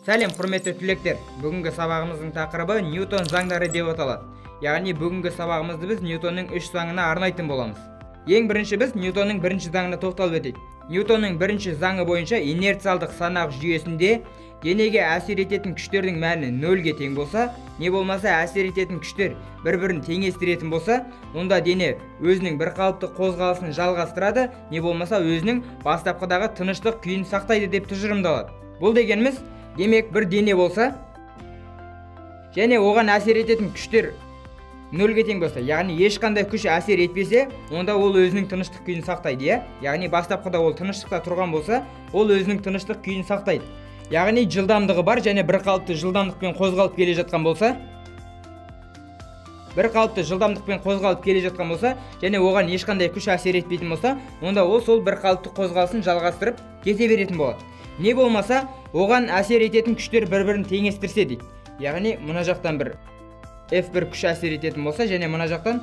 Сәлем, құрметті түлектер! Бүгінгі сабағымыздың тақырыбы Ньютон заңдары деп аталады. Яғни бүгінгі сабағымызды біз Ньютонның үш заңына арнайтын боламыз. Ең бірінші біз Ньютонның бірінші заңына тоқталып өтейік. Ньютонның бірінші заңы бойынша инерциалдық санақ жүйесінде денеге әсер ететін күштердің мәні нөлге тең болса, не болмаса әсер ететін күштер бір-бірін теңестіретін болса, онда дене өзінің бірқалыпты қозғалысын жалғастырады, не болмаса өзінің бастапқыдағы тыныштық күйін сақтайды деп тұжырымдалады. Бұл дегеніміз, демек бір дене болса және оған әсер ететін күштер нөлге тең болса, яғни ешқандай күш әсер етпесе, онда ол өзінің тыныштық күйін сақтайды, иә? Яғни бастапқыда ол тыныштықта тұрған болса, ол өзінің тыныштық күйін сақтайды. Яғни жылдамдығы бар және бір қалыпты жылдамдықпен қозғалып келе жатқан болса, бір қалыпты жылдамдықпен қозғалып келе жатқан болса және оған ешқандай күш әсер етпейтін болса, онда ол сол бір қалыпты қозғалысын жалғастырып кете беретін болады. Не болмаса, оған әсер ететін күштер бір-бірін теңестірсе дейді. Яғни мына жақтан бір F1 күш әсер ететін болса және мына жақтан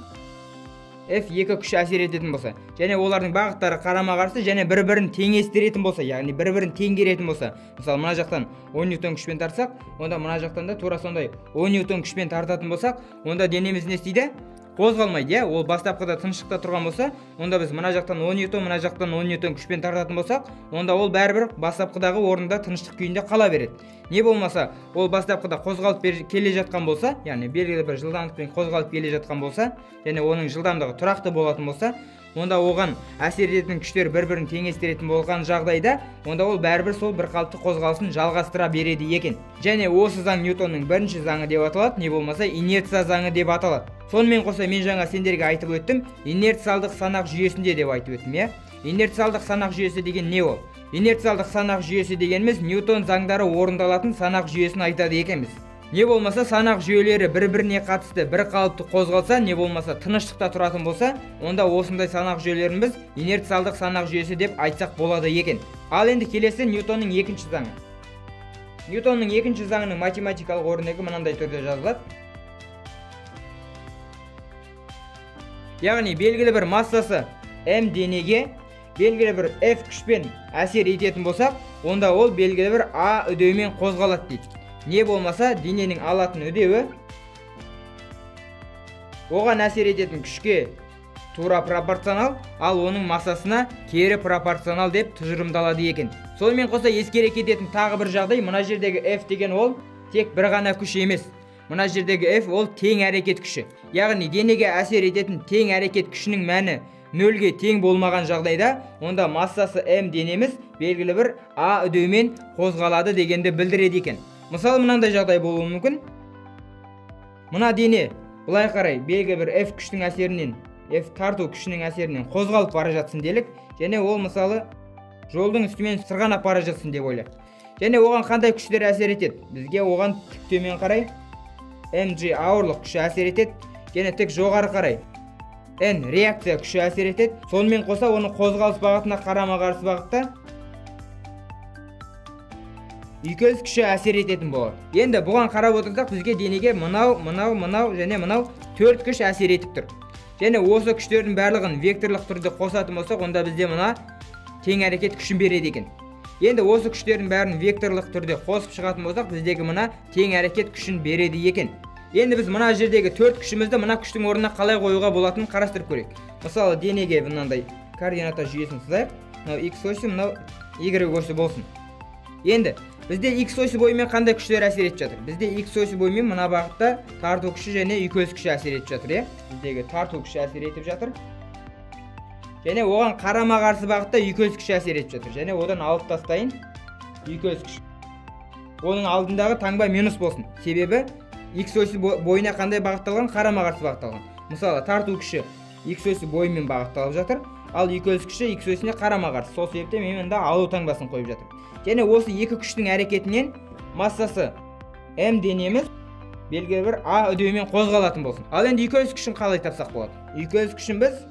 F2 күш әсер ететін болса, және олардың бағыттары қарама-қарсы және бір-бірін теңестіретін болса, яғни бір-бірін теңгеретін болса, мысалы мына жақтан 10 ньютон күшпен тартсақ, онда мына жақтан да тура сондай 10 ньютон күшпен тартатын болсақ, онда денеміз не істейді? Қозғалмайды, иә? Ол бастапқыда тыныштықта тұрған болса, онда біз мына жақтан 10 ньютон, мына жақтан 10 ньютон күшпен тартатын болсақ, онда ол бәрібір бастапқыдағы орнында тыныштық күйінде қала береді. Не болмаса, ол бастапқыда қозғалып келе жатқан болса, яғни белгілі бір жылдамдықпен қозғалып келе жатқан болса, және оның жылдамдығы тұрақты болатын болса, онда оған әсер ететін күштер бір-бірін теңестіретін болған жағдайда, онда ол бәрібір сол бір қалыпты қозғалысын жалғастыра береді екен. Және осы заң Ньютонның бірінші заңы деп аталады, не болмаса инерция заңы деп аталады. Сонымен қоса мен жаңа сендерге айтып өттім, инерциалдық санақ жүйесінде деп айтып өттім, иә? Инерциалдық санақ жүйесі деген не ол? Инерциалдық санақ жүйесі дегеніміз Ньютон заңдары орындалатын санақ жүйесін айтады екенбіз. Не болмаса санақ жүйелері бір-біріне қатысты бір қалыпты қозғалса, не болмаса тыныштықта тұратын болса, онда осындай санақ жүйелерін біз инерциалдық санақ жүйесі деп айтсақ болады екен. Ал енді келесі Ньютонның екінші заңы. Ньютонның екінші заңының математикалық өрнегі мынандай түрде жазылады. Яғни белгілі бір массасы М денеге белгілі бір F күшпен әсер ететін болсақ, онда ол белгілі бір А үдеуімен қозғалады дейді. Не болмаса дененің алатын үдеуі оған әсер ететін күшке тура пропорционал, ал оның массасына кері пропорционал деп тұжырымдалады екен. Сонымен қоса ескере кететін тағы бір жағдай, мына жердегі F деген ол тек бір ғана күш емес. Мына жердегі F ол тең әрекет күші. Яғни денеге әсер ететін тең әрекет күшінің мәні нөлге тең болмаған жағдайда, онда массасы М денеміз белгілі бір А үдеуімен қозғалады дегенді білдіреді екен. Мысалы мынандай жағдай болуы мүмкін. Мына дене былай қарай белгілі бір F күштің әсерінен, F тарту күшінің әсерінен қозғалып бара жатсын делік, және ол мысалы жолдың үстімен сырғанап бара жатсын деп ойла. Және оған қандай күштер әсер етеді? Бізге оған тік төмен қарай mg ауырлық күші әсер етеді, және тік жоғары қарай N реакция күші әсер етеді. Сонымен қоса оның қозғалыс бағытына қарама-қарсы бағытта үйкеліс күші әсер ететін болады. Енді бұған қарап отырсақ, бізге денеге мынау, мынау, мынау және мынау төрт күш әсер етіп тұр. Және осы күштердің барлығын векторлық түрде қосатын болсақ, онда бізде мына тең әрекет күшін береді екен. Енді осы күштердің бәрін векторлық түрде қосып шығатын болсақ, біздегі мына тең әрекет күшін береді екен. Енді біз мына жердегі төрт күшімізді мына күштің орнына қалай қоюға болатынын қарастырып көрейік. Мысалы, денеге мынандай координата жүйесін сызайық. Мынау X осі, мынау Y осі болсын. Енді бізде X осі бойымен қандай күштер әсер етіп жатыр? Бізде X осі бойымен мына бағытта тарту күші және үйкеліс күші әсер етіп жатыр, иә? Біздегі тарту күші әсер етіп жатыр. Және оған қарама-қарсы бағытта үйкеліс күші әсер етіп жатыр. Және одан алып тастайын үйкеліс күші. Оның алдындағы таңба минус болсын. Себебі X осі бойына қандай бағытталған? Қарама-қарсы бағытталған. Мысалы, тарту күші X осі бойымен бағытталып жатыр, ал үйкеліс күші X осіне қарама-қарсы. Сол себептен мен мында алу таңбасын қойып жатырмын. Және осы екі күштің әрекетінен массасы М денеміз белгілі бір А үдеуімен қозғалатын болсын. Ал енді үйкеліс күшін қалай тапсақ болады? Үйкеліс күшін біз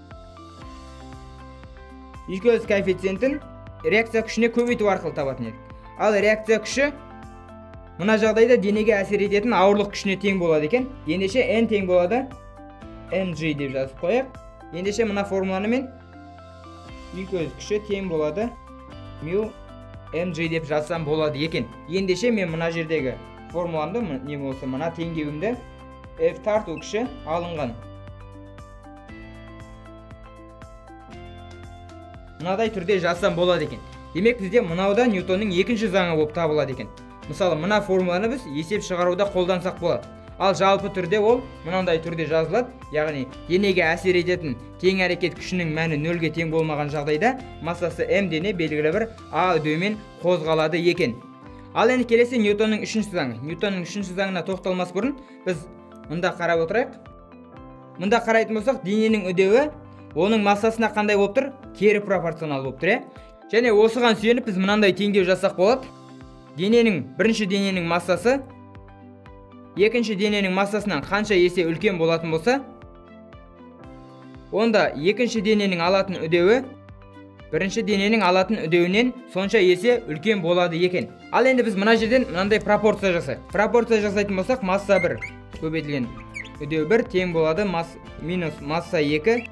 үйкеліс коэффициентін реакция күшіне көбейту арқылы табатын едік. Ал реакция күші мына жағдайда денеге әсер ететін ауырлық күшіне тең болады екен. Ендеше N тең болады mg деп жазып қояйық. Ендеше мына формуланы мен үйкеліс күші тең болады мю mg деп жазсам болады екен. Ендеше мен мына жердегі формуламды, не болса мына теңдеуімді F тарту күші алынған мынадай түрде жазсам болады екен. Демек бізде мынау да Ньютонның екінші заңы болып табылады екен. Мысалы, мына формуланы біз есеп шығаруда қолдансақ болады. Ал жалпы түрде ол мынандай түрде жазылады, яғни денеге әсер ететін тең әрекет күшінің мәні нөлге тең болмаған жағдайда массасы m дене белгілі бір а үдеуімен қозғалады екен. Ал енді келесі Ньютонның үшінші заңы. Ньютонның үшінші заңына тоқталмас бұрын біз мында қарап отырайық. Мында қарайтын болсақ, дененің үдеуі оның массасына қандай болып тұр? Кері пропорционал болып тұр, Және осыған сүйеніп біз мынандай теңдеу жасақ болады. Дененің, бірінші дененің массасы екінші дененің массасынан қанша есе үлкен болатын болса, онда екінші дененің алатын үдеуі бірінші дененің алатын үдеуінен сонша есе үлкен болады екен. Ал енді біз мына жерден мынандай пропорция жасайық. Пропорция жасайтын болсақ, масса 1 көбейтілген үдеу 1 тең болады минус масса 2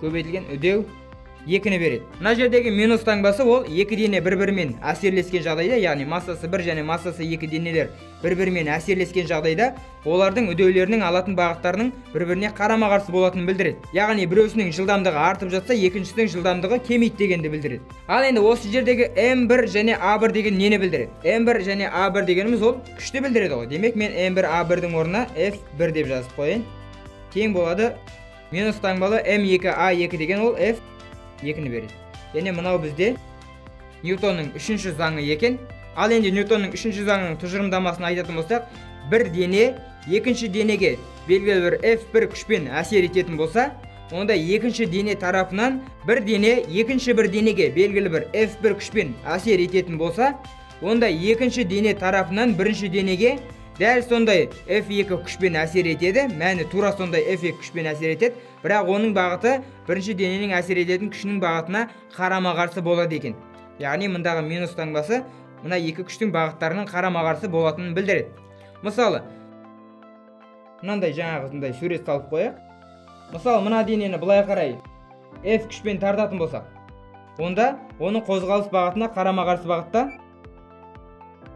көбейтілген үдеу 2-ні береді. Мына жердегі минус таңбасы ол екі дене бір-бірімен әсерлескен жағдайда, яғни массасы 1 және массасы 2 денелер бір-бірімен әсерлескен жағдайда олардың үдеулерінің алатын бағыттарының бір-біріне қарама-қарсы болатынын білдіреді. Яғни біреусінің жылдамдығы артып жатса, екіншісінің жылдамдығы кемиді дегенді білдіреді. Ал енді осы жердегі М1 және А1 деген нені білдіреді? М1 және А1 дегеніміз ол күшті білдіреді ғой. Демек мен М1 А1-дің орнына F1 деп жазып қояйын. Тең болады минус таңбалы М2 А2 деген ол F 2-ні береді. Және мынау бізде Ньютонның үшінші заңы екен. Ал енді Ньютонның үшінші заңының тұжырымдамасын айтатын болсақ, бір дене екінші денеге белгілі бір F1 күшпен әсер ететін болса, онда екінші дене тарапынан бір дене екінші бір денеге белгілі бір F1 күшпен әсер ететін болса, онда екінші дене тарапынан бірінші денеге дәл сондай F2 күшпен әсер етеді, мәні тура сондай F2 күшпен әсер етеді, бірақ оның бағыты бірінші дененің әсер ететін күшінің бағытына қарама-қарсы болады екен. Яғни мындағы минус таңбасы мына екі күштің бағыттарының қарама-қарсы болатынын білдіреді. Мысалы, мынандай жаңағындай сурет салып қояйық. Мысалы, мына денені былай қарай F күшпен тартатын болсақ, онда оның қозғалыс бағытына қарама-қарсы бағытта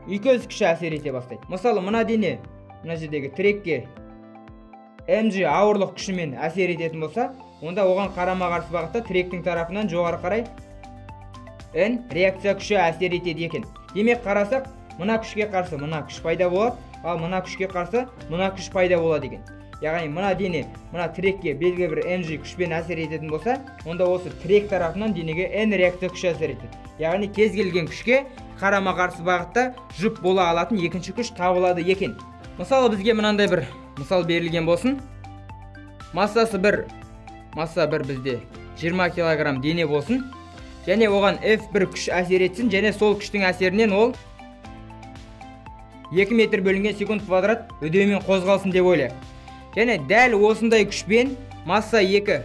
үйкеліс күші әсер ете бастайды. Мысалы, мына дене мына жердегі тірекке mg ауырлық күшімен әсер ететін болса, онда оған қарама-қарсы бағытта тіректің тарапынан жоғары қарай N реакция күші әсер етеді екен. Демек қарасақ, мына күшке қарсы мына күш пайда болады, ал мына күшке қарсы мына күш пайда болады екен. Яғни мына дене мына тірекке белгілі бір mg күшпен әсер ететін болса, онда осы тірек тарапынан денеге N реакция күші әсер етеді. Яғни кез келген күшке қарама-қарсы бағытта жұп бола алатын екінші күш табылады екен. Мысалы, бізге мынандай бір мысал берілген болсын. Массасы 1, масса 1 бізде 20 килограмм дене болсын. Және оған F1 күш әсер етсін, және сол күштің әсерінен ол 2 метр бөлінген секунд квадрат үдеумен қозғалсын деп ойлайық. Және дәл осындай күшпен масса 2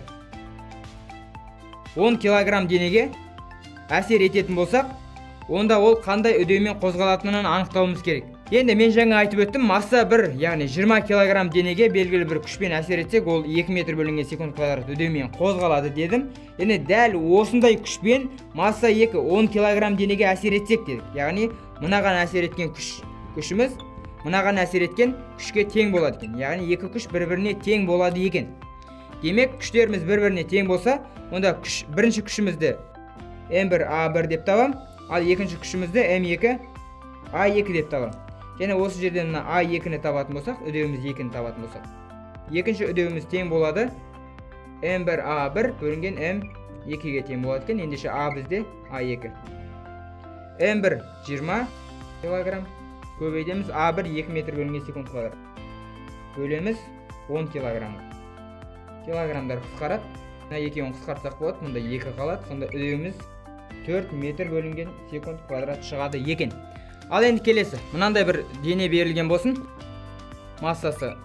10 килограмм денеге әсер ететін болсақ, онда ол қандай үдеумен қозғалатынын анықтауымыз керек. Енді мен жаңа айтып өттім, масса 1, яғни 20 килограмм денеге белгілі бір күшпен әсер етсек, ол 2 метр бөлінген секунд квадрат үдеумен қозғалады дедім. Енді дәл осындай күшпен масса 2 10 килограмм денеге әсер етсек дедік. Яғни мынаған әсер еткен күшіміз мынаған әсер еткен күшке тең болады екен. Яғни екі күш бір-біріне тең болады екен. Демек күштеріміз бір-біріне тең болса, онда күш, бірінші күшімізді М1 А1 деп табам, ал екінші күшімізді М2 А2 деп табам. Және осы жерден мына А2-ні табатын болсақ, үдеуіміз 2-ні табатын болсақ, екінші үдеуіміз тең болады М1 А1 бөлінген М2-ге тең болады екен. Ендеше А бізде А2. М1 20 килограмм көбейтеміз А1 2 метр бөлінген секунд квадрат. Бөлеміз 10 килограмм. Килограммдар қысқарады. Мына екеуін қысқартсақ болады, мұнда 2 қалады. Сонда үдеуіміз 4 метр бөлінген секунд квадрат шығады екен. Ал енді келесі, мынандай бір дене берілген болсын. Массасы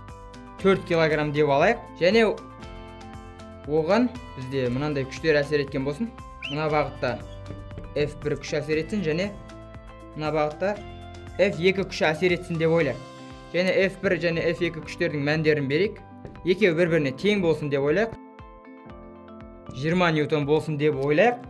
4 килограмм деп алайық. Және оған бізде мынандай күштер әсер еткен болсын. Мына бағытта F1 күш әсер етсін, және мына бағытта F2 күші әсер етсін деп ойлайық. Және F1 және F2 күштердің мәндерін берейік. Екеуі бір-біріне тең болсын деп ойлайық. 20 ньютон болсын деп ойлайық.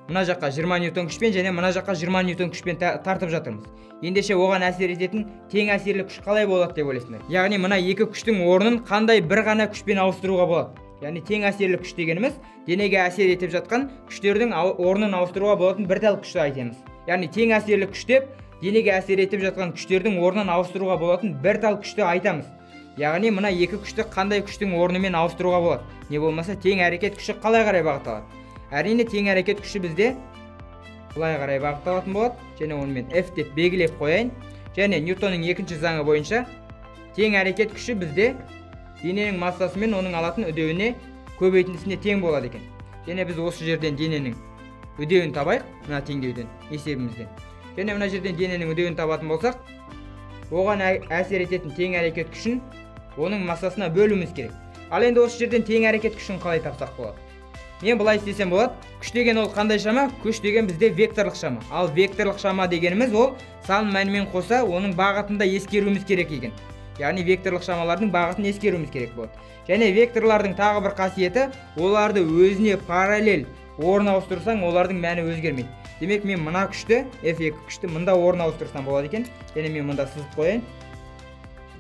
Мына жаққа 20 ньютон күшпен және мына жаққа 20 ньютон күшпен тартып жатырмыз. Ендеше оған әсер ететін тең әсерлі күш қалай болады деп ойлайсыңдар? Яғни мына екі күштің орнын қандай бір ғана күшпен ауыстыруға болады? Яғни тең әсерлі күш дегеніміз денеге әсер етіп жатқан күштердің орнын ауыстыруға болатын бір тал күшті айтамыз. Яғни тең әсерлі күш деп денеге әсер етіп жатқан күштердің орнын ауыстыруға болатын бір тал күшті айтамыз. Яғни мына екі күшті қандай күштің орнымен ауыстыруға болады? Не болмаса тең әрекет күші қалай қарай бағытталады? Әрине тең әрекет күші бізде былай қарай бағытталатын болады. Және оны мен F деп белгілеп қояйын. Және Ньютонның екінші заңы бойынша тең әрекет күші бізде дененің массасы мен оның алатын үдеуіне көбейтіндісіне тең болады екен. Және біз осы жерден дененің үдеуін табайық, мына теңдеуден, есебімізден. Және мына жерден дененің үдеуін табатын болсақ, оған әсер ететін тең әрекет күшін оның массасына бөлуіміз керек. Ал енді осы жерден тең әрекет күшін қалай тапсақ болады? Мен былай істесем болады. Күш деген ол қандай шама? Күш деген бізде векторлық шама. Ал векторлық шама дегеніміз ол сан мәнімен қоса оның бағытын да ескеруіміз керек екен. Яғни векторлық шамалардың бағытын ескеруіміз керек болады. Және векторлардың тағы бір қасиеті, оларды өзіне параллель орын ауыстырсаң, олардың мәні өзгермейді. Демек мен мына күшті, F2 күшті мында орын ауыстырсам болады екен. Және мен мында сызып қояйын.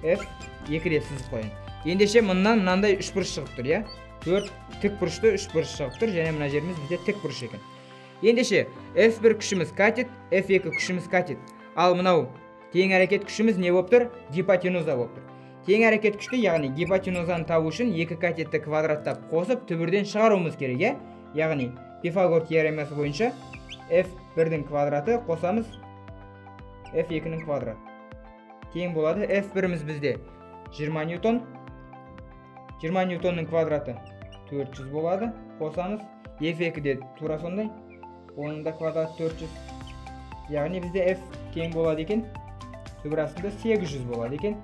F2 деп сызып қояйын. Ендеше мындан мынандай үшбұрыш шығып тұр, иә? 4 тік бұрышты үшбұрыш шығып тұр, және мына жеріміз бізде тік бұрыш екен. Ендеше F1 күшіміз катет, F2 күшіміз катет. Ал мынау тең әрекет күшіміз не болып тұр? Гипотенуза болып тұр. Тең әрекет күшті, яғни гипотенузаны табу үшін екі катетті квадраттап қосып түбірден шығаруымыз керек, иә? Яғни Пифагор теоремасы бойынша F1-дің квадраты қосамыз F2-нің квадраты тең болады. F1-іміз бізде 20 ньютон. 20 ньютонның квадраты 400 болады. Қосамыз F2 де тура сондай. Оның да квадраты 400. Яғни бізде F тең болады екен. Түбір астында 800 болады екен.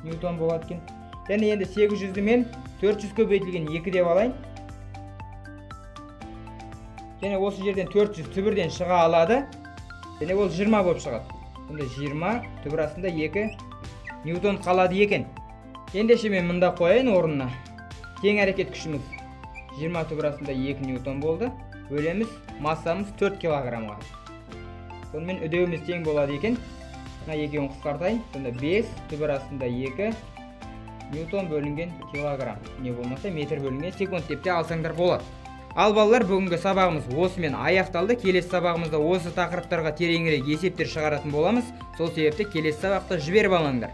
Ньютон болады екен. Және енді 800-ді мен 400 көбейтілген 2 деп алайын. Және осы жерден 400 түбірден шыға алады. Және ол 20 болып шығады. Сонда 20 түбір астында 2 ньютон қалады екен. Ендеше мен мында қояйын орнына. Тең әрекет күшіміз 20 түбір астында 2 ньютон болды. Бөлеміз массамыз 4 килограммға. Сонымен үдеуіміз тең болады екен. Мына екеуін қысқартайын. Сонда 5 түбір астында 2 ньютон бөлінген килограмм. Не болмаса метр бөлінген секунд деп те алсаңдар болады. Ал балалар, бүгінгі сабағымыз осымен аяқталды. Келесі сабағымызда осы тақырыптарға тереңірек есептер шығаратын боламыз. Сол себепті келесі сабақты жіберіп алыңдар.